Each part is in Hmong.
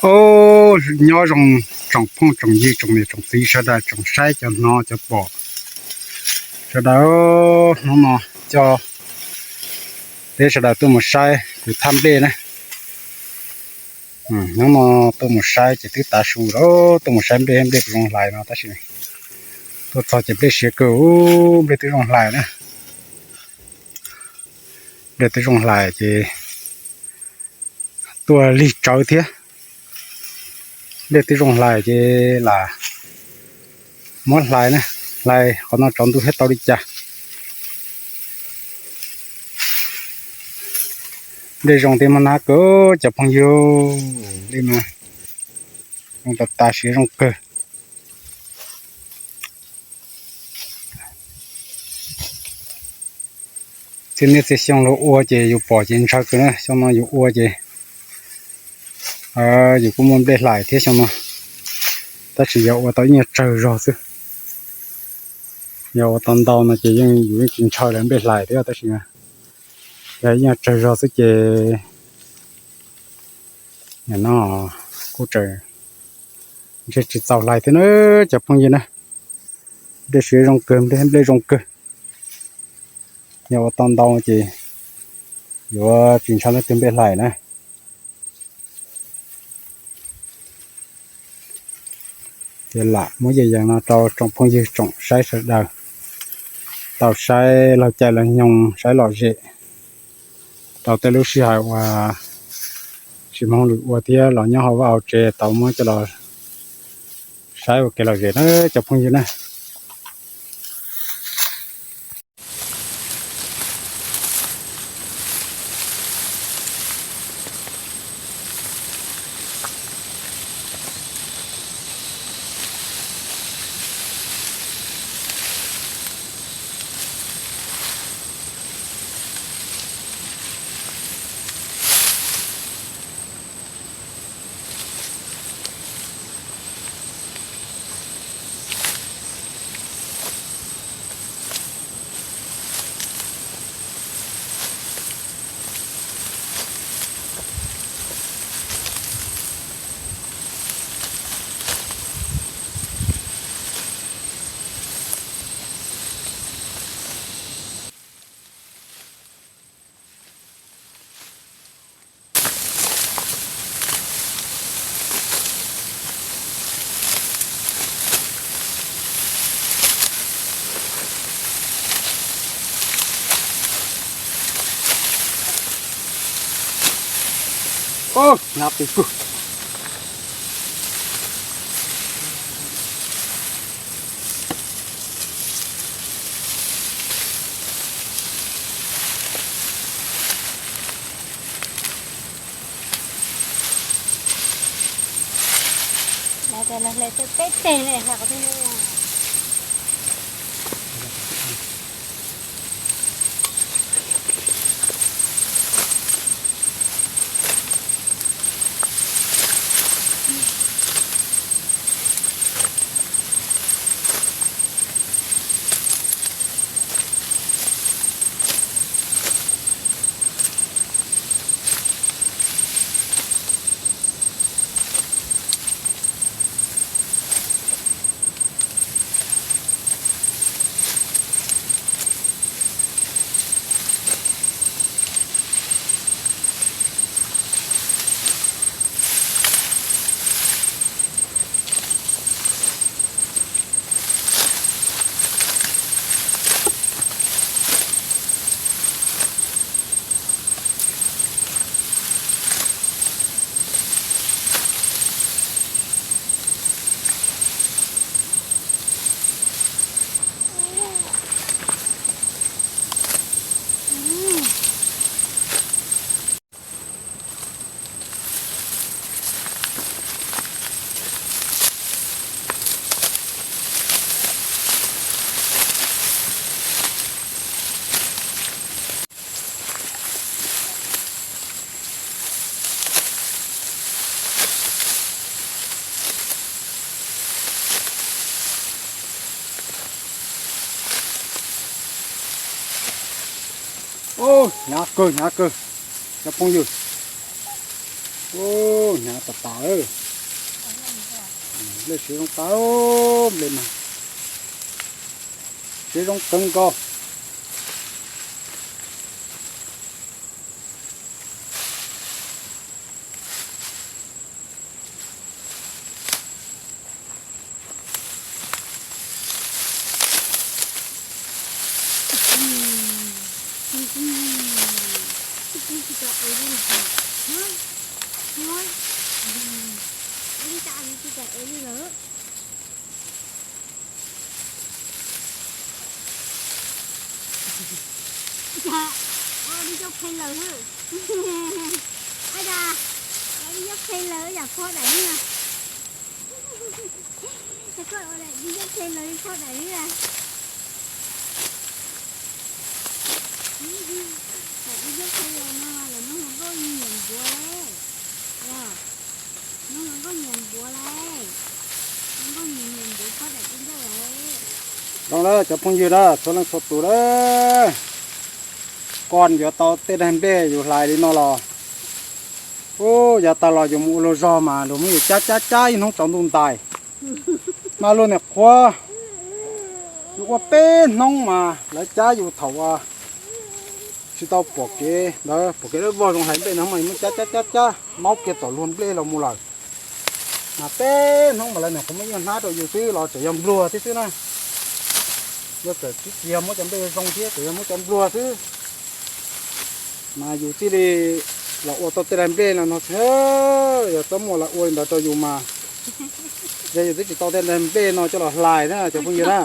Os, nyob zoo tsoom phooj tsoom ywg tsoom niam tsoom txiv sawv daws, tsoom saib cov hnov cov pom sawv daws. Hnub no coj peb sawv daws tuaj mus saib kuv thaj nplej na. Hnub no tuaj mus saib ces twb tav su lawm, tuaj mus saib nplej, nplej puas zoo hlais no tab sis tuaj txog ces nplej siav kawg, nplej twb zoo hlais na. Nplej twb zoo hlais ces tuaj lig tsawv thiab. Nplej twb zoo hlais ces lam muab hlais na, hlais qhov no tsaus ntuj thiab tau li cas. Nplej zoo tiag mas nab kawg cov phooj ywg, nplej mas zoo tas tas siav zoo kawg. Txhia niaj txhia xyoo luag ua ces yus pom ces ntshaw kawg na, xyoo no yus ua ces yus kuj muaj nplej hlais thiab xyoo no, tab sis yog ua tau ib nyuag tsawg zog xwb. Yog ua tau ntau no ces yeej yus yeej tsis ntshaw lawv nplej hlais thiab tab sis yog ib nyuag tsawg zog xwb ces no kuj tseem ntshe tsis txaus hlais thiab na cov phooj ywg na. Nplej siav zoo kawg, nplej zoo kawg. Yog ua tau ntau ces yuav tsis ntshaw leej twg nplej hlais na. Ces lam muab yees yees no rau tsoom phooj ywg tsoom saib sawv daws tau saib laug caij laug nyoog, saib lom zem rau tej lub sij hawm uas tsis muaj hauj lwm ua thiab los nyob hauv vaj hauv tsev tau muab coj los saib ua kev lom zem na cov phooj ywg na. Hnab pig kug. Hnyav kawg, hnyav kawg cov phooj ywg. Hnyav tas tas. Nplej siav zoo tas, nplej mas siav zoo kawg nkaus. Ua dib ncauj qhe lawm. Ai da, ua dib ncauj qhe lawm yam phob daim li. Koj ua dib ncauj qhe lawm li phob daim li. Daim dib ncauj qhe lawm no lawv muab hluas nkauj nyiam npuav li. Muab hluas nkauj nyiam npuav li. Hluas nkauj nyiam nyiam npuav phob daim dib ncauj lawm. Zoo lawm cov phooj ywg na, txhua leej txhua tus na, koj yuav tau tej daim nplej yus hlais li no los, ub, yav tas los yus mus ua luag zog mas luag muab yus cab cab cab ib hnub tsaus ntuj ntais. Mas luag niam qhuav, yus ua peb hnub mas lawv cab yus thaum tsis tau pom kev ntawd, pom kev dawb vog zoo hlais nplej no mas yus muab cab cab cab cab maub kiag tom luag nplej los mus lawm. Mas peb hnub mas lawv niam qhuav muab ib nyuag hnab rau yus xwb los tseem yog npluag thiab xwb na. Yog txawm tsis yog muab cov nplej zoo thiab, tseem yog muab cov npluag xwb. Mas yus thiaj li los ua tau tej daim nplej no no thiab. Yog txhob muaj lawv ua li ntawd rau yus mas, yog yus twb tsis tau tej daim nplej no coj los hlais na cov phooj ywg na.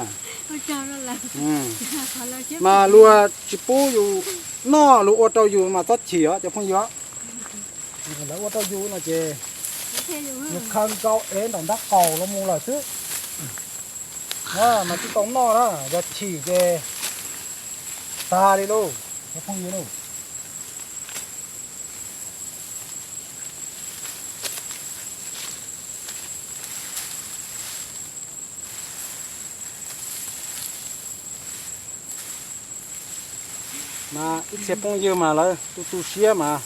Mas luag tsis pub yus noj, luag ua rau yus mas txhob chim os cov phooj ywg. Lawv ua rau yus no ces yus khaws nkaus ev nram nraub qaum los mus lawm xwb. Mas tsis tau noj na, yog chim ces tag li lauj cov phooj ywg lauj. Mas ib txhia phooj ywg mas lawv tu tu siab mas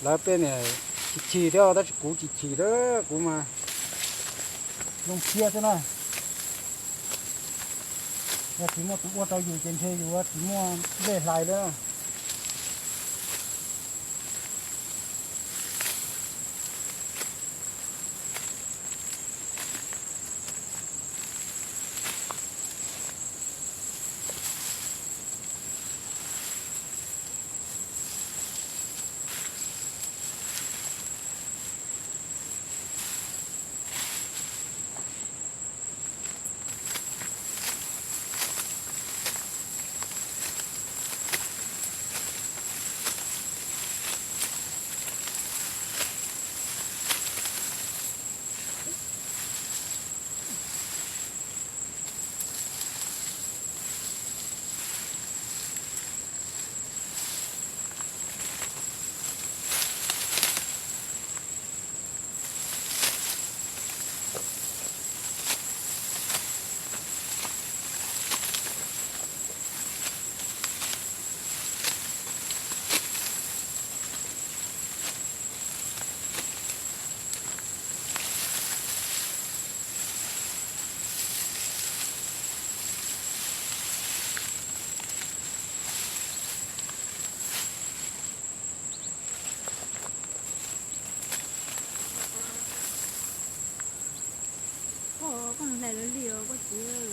lawv peb niam chim chim thiab, tab sis kuv tsis chim, kuv mas zoo siab xwb na. Yog tsis muaj tus ua rau yus ces ntshe yus tsis muaj nplej hlais li na. Koj, koj mus hlais lawv li os koj txiv.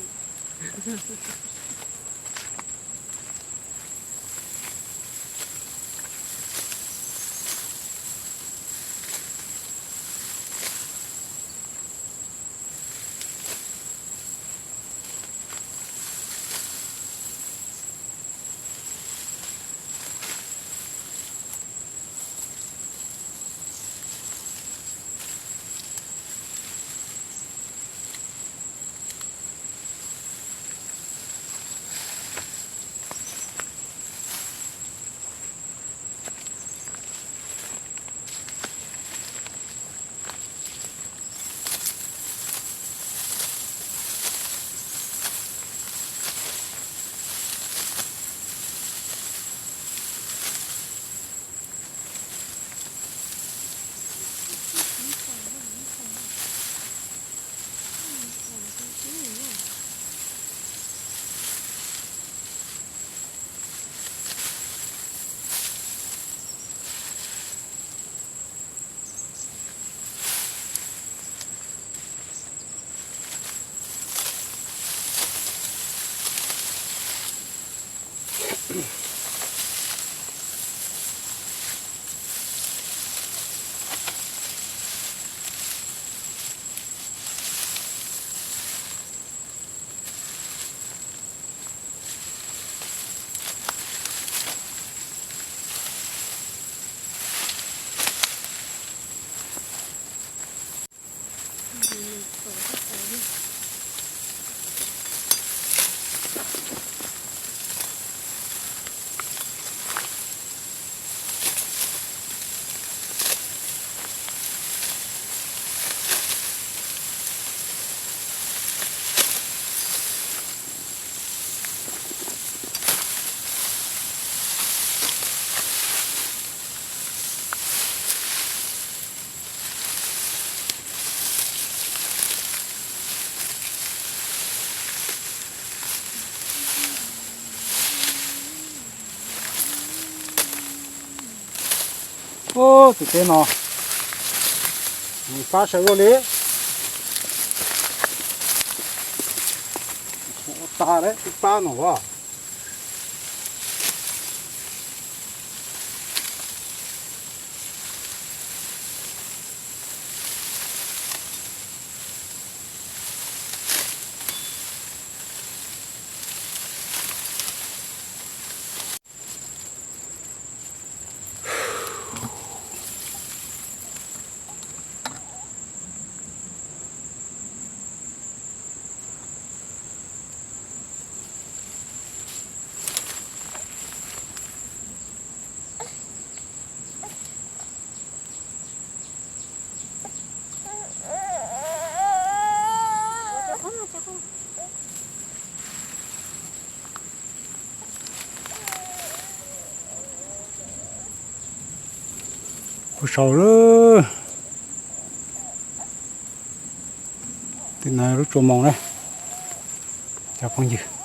Tus teb no, pab sawv luaj li. Tas lawm, twb pab no as. Kuj sau lawm. Tim no lub tsua moos na, cov phooj ywg.